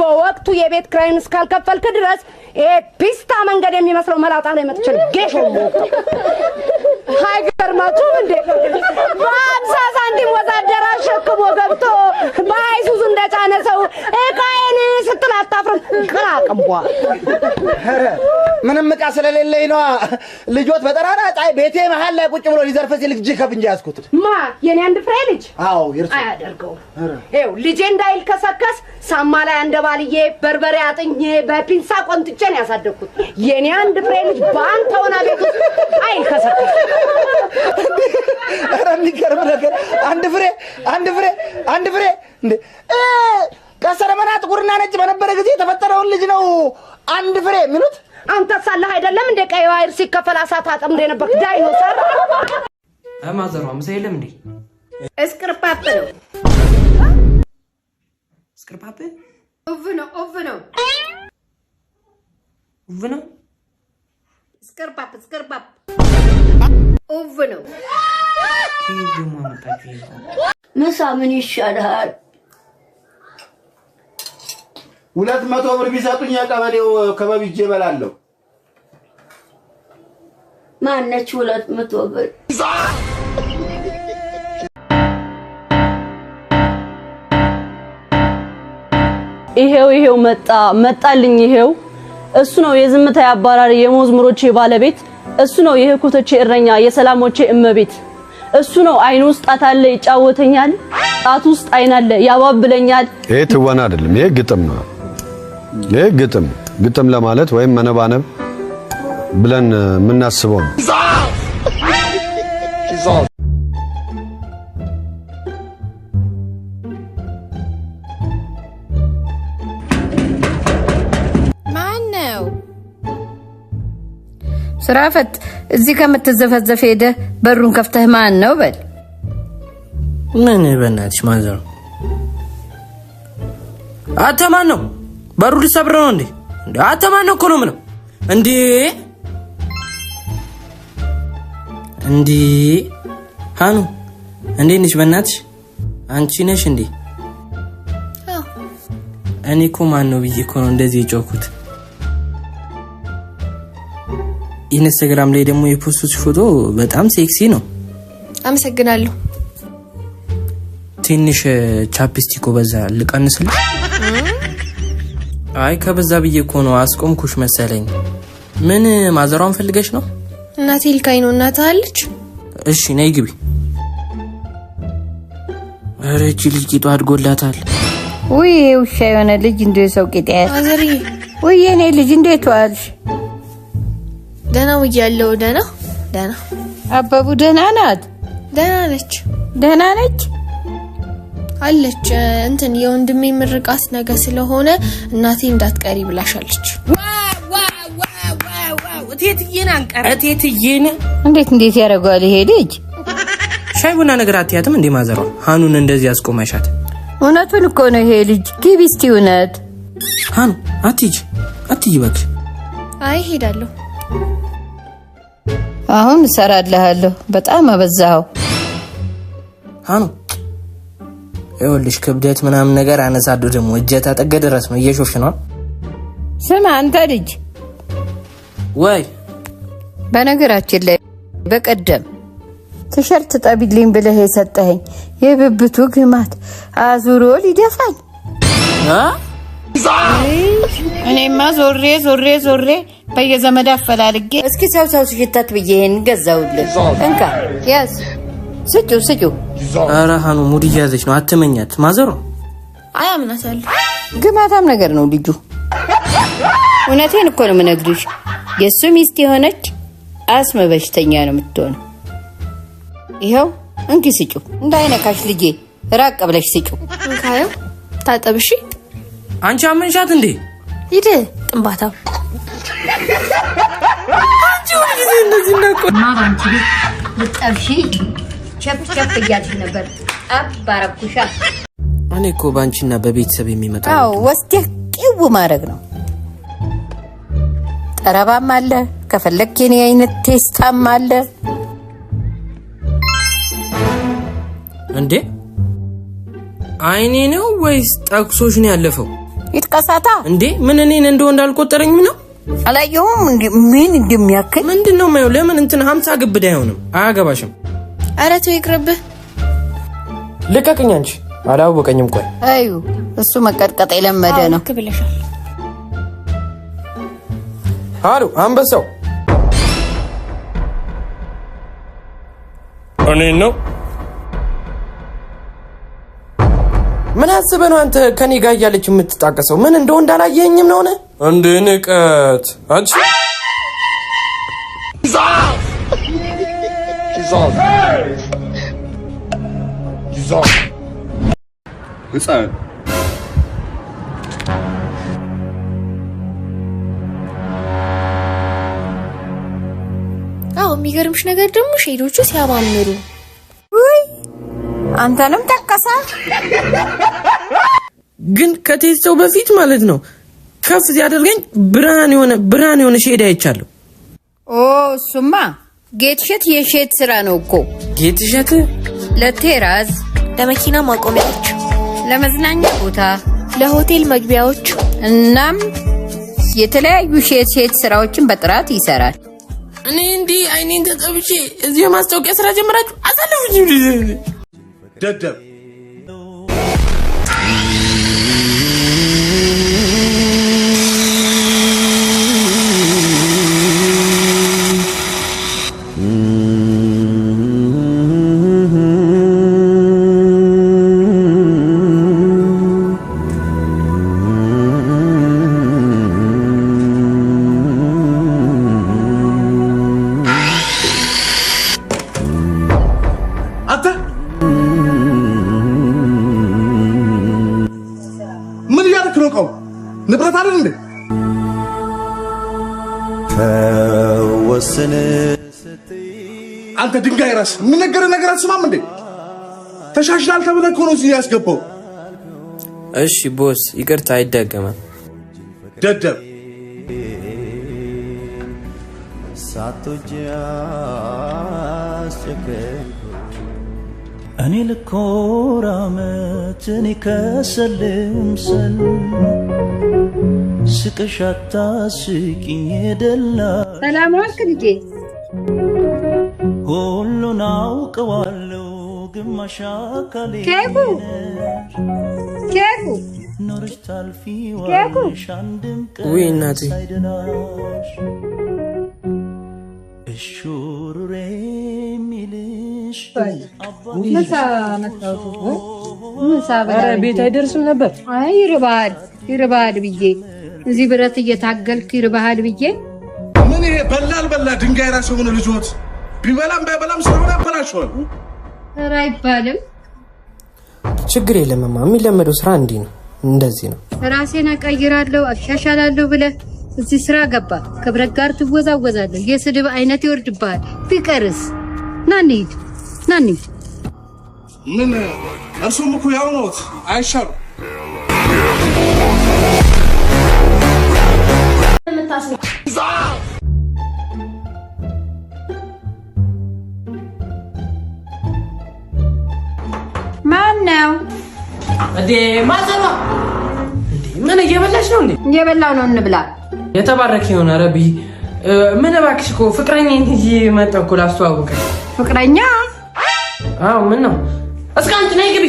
በወቅቱ የቤት ክራይን እስካልከፈልክ ድረስ ይሄ ፒስታ መንገድ የሚመስለው መላጣ ላይ መጥቼ ጌሾ የምወቅጠው። አይገርማችሁም እንዴ? በ50 ሳንቲም ወዛደር አሸክሞ ገብቶ በአይሱዙ እንደጫነ ሰው እቃዬን ስትል አታፍርም? ቅራቅንቧ። ኧረ ምንም ዕቃ ስለሌለኝ ነዋ። ልጆት በጠራራ ፀሐይ ቤቴ መሀል ላይ ቁጭ ብሎ ሊዘርፍ ሲል እጅ ከፍንጅ ያዝኩት። ማ፣ የኔ አንድ ፍሬ ልጅ? አዎ፣ የእርሱ። አያደርገውም። ይኸው ልጄ እንዳይልከሰከስ ሳማ ላይ አንደባልዬ በርበሬ አጥኜ በፒንሳ ቆንጥጬ ነው ያሳደግኩት። የኔ አንድ ፍሬ ልጅ በአንተ ሆና ቤት ውስጥ አይልከሰከስ። ኧረ የሚገርም ነገር! አንድ ፍሬ፣ አንድ ፍሬ፣ አንድ ፍሬ እንዴ! ቀስተ ደመና ጥቁርና ነጭ በነበረ ጊዜ የተፈጠረውን ልጅ ነው አንድ ፍሬ የሚሉት? አንተ ሳለህ አይደለም እንደ ቀይ ባህር ሲከፈል አሳ ታጠምዶ የነበርክ ዳይኖሰር። ማዘሯ፣ ምሳ የለም እንዴ? እስቅርፓፕ ነው። እስቅርፓፕ? ኡቭ ነው፣ ኡቭ ነው። ውብ ነው። እስቅርፓፕ፣ እስቅርፓፕ ኡቭ ነው። ከየት ደግሞ አመጣችሁ? ይሄ ምሳ ምን ይሻልሃል? 200 ብር ቢሰጡኝ የቀበሌው ክበብ ይዤ እበላለሁ። ማነች 200 ብር? ይሄው ይሄው መጣ መጣልኝ፣ ይሄው እሱ ነው የዝምታ አባራሪ፣ የመዝሙሮቼ ባለቤት፣ እሱ ነው የህኩቶቼ እረኛ፣ የሰላሞቼ እመቤት፣ እሱ ነው። አይኑ ውስጥ ጣት አለ ይጫወተኛል፣ ጣት ውስጥ አይን አለ ያባብለኛል። ይሄ ትወና አይደለም፣ ይሄ ግጥም ነው። ይሄ ግጥም ግጥም ለማለት ወይም መነባነብ ብለን የምናስበው ነው። ማን ነው? ስራ ፈት፣ እዚህ ከምትዘፈዘፍ ሄደህ በሩን ከፍተህ ማን ነው በል። ምን በእናትሽ ማዘሯ፣ አንተ ማን ነው? በሩ ሊሰብር ነው እንዴ? እንዴ አንተ ማን ነው እኮ ነው የምለው። እንዴ እንዴ፣ ሃኑ እንዴት ነሽ? በእናትሽ አንቺ ነሽ እንዴ? እኔ እኮ ማን ነው ብዬ እኮ ነው እንደዚህ የጮኩት። ኢንስታግራም ላይ ደግሞ የ post ቱት ፎቶ በጣም ሴክሲ ነው። አመሰግናለሁ። ትንሽ chapstick ኡ በዛ፣ ልቀንስልሽ? አይ ከበዛ ብዬ እኮ ነው፣ አስቆምኩሽ መሰለኝ። ምን ማዘሯን ፈልገሽ ነው? እናቴ ልካኝ ነው። እናትህ አለች? እሺ ነይ ግቢ። ኧረ ይህቺ ልጅ ቂጧ አድጎላታል። ውይ፣ ይሄ ውሻ የሆነ ልጅ እንደ ሰው ቂጥ ያዝ። ማዘርዬ። ውይ የኔ ልጅ፣ እንዴት ዋልሽ? ደህና ውያለሁ። ደህና ደህና። አበቡ ደህና ናት? ደህና ነች። ደህና ነች? አለች። እንትን የወንድሜ ምርቃት ነገ ስለሆነ እናቴ እንዳትቀሪ ብላሻለች። እቴትዬን አንቀር እቴትዬን። እንዴት እንዴት ያደርገዋል ይሄ ልጅ? ሻይ ቡና ነገር አትያትም እንዴ ማዘሯ? ሃኑን እንደዚህ አስቆመሻት። እውነቱን እኮ ነው ይሄ ልጅ። ግቢ እስቲ እውነት። ሃኑ አትሂጂ፣ አትሂጂ እባክሽ። አይ ሄዳለሁ። አሁን እሰራልሃለሁ። በጣም አበዛኸው። ሃኑ ይኸውልሽ፣ ክብደት ምናምን ነገር አነሳለሁ፣ ደግሞ እጀታ ጠገ ድረስ ነው፣ እየሾፍሽ ነው። ስማ አንተ ልጅ። ወይ። በነገራችን ላይ በቀደም ቲሸርት ጠቢልኝ ብለህ የሰጠኸኝ የብብቱ ግማት አዙሮ ሊደፋኝ። አ? እኔማ ዞሬ ዞሬ ዞሬ በየዘመድ አፈላልጌ እስኪ ሰው ሰው ሲሽተት ብዬ ይሄን ገዛሁልህ። እንካ ያዝ፣ ስጩ ስጩ። ኧረ ሃኑ ሙድ እያዘች ነው፣ አትመኛት ማዘሯ። አይ አምናታለሁ። ግማታም ነገር ነው ልጁ። እውነቴን እኮ ነው የምነግርሽ። የእሱ ሚስት የሆነች አስመ በሽተኛ ነው የምትሆነው። ይኸው እንኪ ስጩ፣ እንዳይነካሽ ልጄ፣ ራቅ ብለሽ ስጩ። እንካየው ታጠብ። እሺ። አንቺ አመንሻት እንዴ? ሂድ ጥንባታው። አንቺ ሁልጊዜ እንደዚህ እናቆ ማ ባንቺ ቤት ልጠብሺ ቸፕ ቸፕ እያልሽ ነበር። ጠብ ባረኩሻ። እኔ እኮ በአንቺና በቤተሰብ የሚመጣ አዎ፣ ወስደህ ቂው ማድረግ ነው። ጠረባም አለ፣ ከፈለክ የኔ አይነት ቴስታም አለ። እንዴ፣ አይኔ ነው ወይስ ጠቅሶሽ ነው ያለፈው? ይጥቀሳታ። እንዴ ምን እኔን እንደው እንዳልቆጠረኝም ነው? አላየሁም እንዴ ምን እንደሚያክል? ምንድን ነው የማየው? ለምን እንትን 50 ግብድ አይሆንም? አያገባሽም። ኧረ ተው ይቅርብህ። ልቀቅኝ አንቺ። አላወቀኝም። ቆይ አዩ እሱ መቀጥቀጥ የለመደ ነው። ልክ ብለሻል። አሉ አንበሳው እኔን ነው። ምን አስበህ ነው አንተ ከኔ ጋር እያለች የምትጣቀሰው? ምን እንደው እንዳላየኸኝም ነው? እንደ ንቀት አንቺ። ህፃን። አዎ የሚገርምሽ ነገር ደግሞ shade ኦቹ ሲያማምሩ። ውይ አንተንም ጠቀሳ። ግን ከቴስተው በፊት ማለት ነው ከፍ ሲያደርገኝ ብርሃን የሆነ ብርሃን የሆነ shade አይቻለሁ። ኦ እሱማ ጌትሸት የ shade ስራ ነው እኮ። ጌትሸት ለ terrace፣ ለመኪና ማቆሚያዎች፣ ለመዝናኛ ቦታ፣ ለሆቴል መግቢያዎች፣ እናም የተለያዩ shade ስራዎችን በጥራት ይሰራል። እኔ እንዲህ አይኔን ተጠብሼ እዚህ የማስታወቂያ ስራ ጀምራችሁ አሳልፉኝ። ደደብ። አንተ ምን እያደረክ ነው? እቃው ንብረት አይደል እንዴ? ተወስን። አንተ ድንጋይ ራስ የሚነገርህ ነገር አትስማም እንዴ? ተሻሽላል ተብለህ እኮ ነው እዚህ ያስገባው። እሺ boss፣ ይቅርታ አይደገምም። ደደብ። ሳትወጂ አስጨከንኩ። እኔ ልኮራመት እኔ ከሰልምሰል ስቅሽ አታስቂኝ የደላ። ሰላም ዋልክ ልጄ? ሁሉን አውቀዋለሁ ግማሽ አካሌ ኬኩ ኬኩ ኖረሽ ታልፊዋለሽ አንድም ቀን ውይ እናቴ። ሳይደላሽ እሹሩሬ የሚልሽ። ምሳ መጣሁ ምሳ በላ። ኧረ ቤት አይደርስም ነበር። አይ ይርባሃል ይርባሃል ብዬ እዚህ ብረት እየታገልክ ይርባሃል ብዬ። ምን ይሄ በላል በላ ድንጋይ ራስ የሆነ ልጆት ቢበላም ባይበላም ስራውን ያበላሸዋል። ኧረ አይባልም። ችግር የለምማ፣ የሚለመደው ስራ እንዲህ ነው፣ እንደዚህ ነው። ራሴን እቀይራለሁ አሻሻላለሁ ብለህ እዚህ ስራ ገባ። ከብረት ጋር ትወዛወዛለህ። የስድብ አይነት ይወርድብሃል። ቢቀርስ? ና እንሂድ፣ ና እንሂድ። ምን እርሱም እኮ ያው ነዎት፣ አይሻሉ። ማን ነው? እንዴ ማዘሯ፣ እንዴ ምን እየበላሽ ነው እንዴ? እየበላው ነው፣ እንብላ። የተባረከ ይሁን። ኧረ ብይ። ምን እባክሽ እኮ ፍቅረኛዬን ይዤ መጣሁ እኮ ላስተዋውቅሽ። ፍቅረኛ? አዎ ምን ነው? እስከ አንቺ ነይ ግቢ።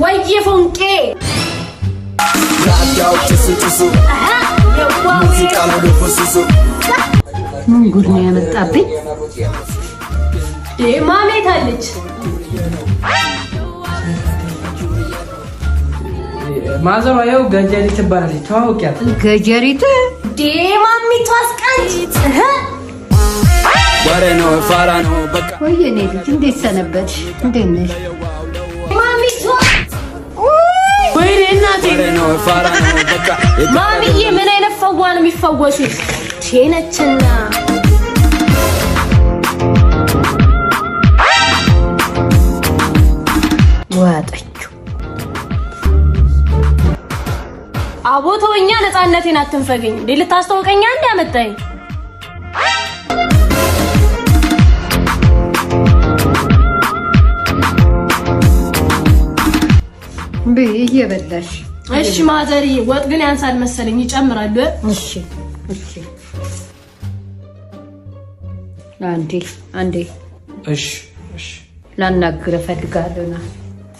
ወይዬ ፎንቄ። ምን ጉድ ነው ያመጣብኝ? ማሜት አለች። ማዘሯ ያው ገጀሪ ትባላለች። ተዋውቂያት። ገጀሪት? ማሚቱ አስቀንጭ። ወሬ ነው ፋራ ነው በቃ። ወይ የኔ ልጅ እንዴት ሰነበትሽ? እንዴት ነሽ? ማሚቱ። ወይኔ እናቴ። ወሬ ነው ፋራ ነው በቃ። ማሚዬ ምን አይነት ፈዋ ነው የሚፈወሱት? ቼነችና ዋጠችው። አቦ ተወኛ፣ ነፃነቴን አትንፈገኝ። እንዴ ልታስተዋውቀኛ እንዴ አመጣኝ? ብይ እየበላሽ። እሺ ማዘርዬ፣ ወጥ ግን ያንሳል መሰለኝ ይጨምራሉ። እሺ እሺ። አንዴ አንዴ። እሺ እሺ። ላናግርህ እፈልጋለሁ። ና።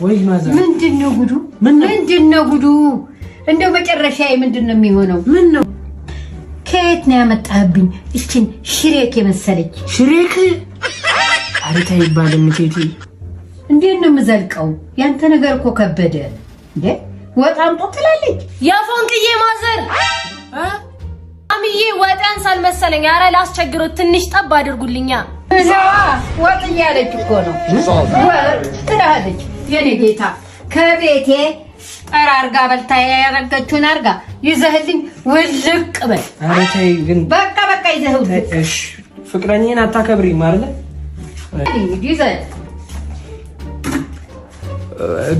ወይ ማዘር። ምንድን ነው ጉዱ? ምንድን ነው ጉዱ? እንደው መጨረሻዬ ምንድን ነው የሚሆነው? ምን ነው? ከየት ነው ያመጣህብኝ እችን ሽሬክ የመሰለች? ሽሬክ? ኧረ ተይ አይባልም እቴቴ። እንዴት ነው የምዘልቀው? ያንተ ነገር እኮ ከበደ እንዴ። ወጥ አምጡ ትላለች። የፎንቅዬ ማዘር አምዬ፣ ወጥ ያንሳል መሰለኝ። ኧረ ላስቸግሮት፣ ትንሽ ጠብ አድርጉልኛ። እዛዋ ወጥ እያለች እኮ ነው። ወጥ ትላለች። የኔ ጌታ፣ ከቤቴ ጠራርጋ በልታ ያረገችውን አርጋ ይዘህልኝ ውልቅ በል። ኧረ ተይ ግን። በቃ በቃ፣ ይዘህ ውልቅ። እሺ፣ ፍቅረኛዬን አታከብሪም አይደለ? ይዘህ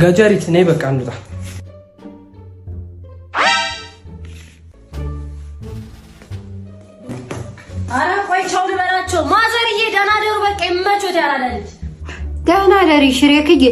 ገጀሪት፣ ነይ በቃ እንውጣ። ኧረ ቆይ ቻው ልበላቸው። ማዘርዬ፣ ደህና ደሩ። በቃ ይመቾት ያራዳ ልጅ። ደህና ደሪ ሽሬክዬ።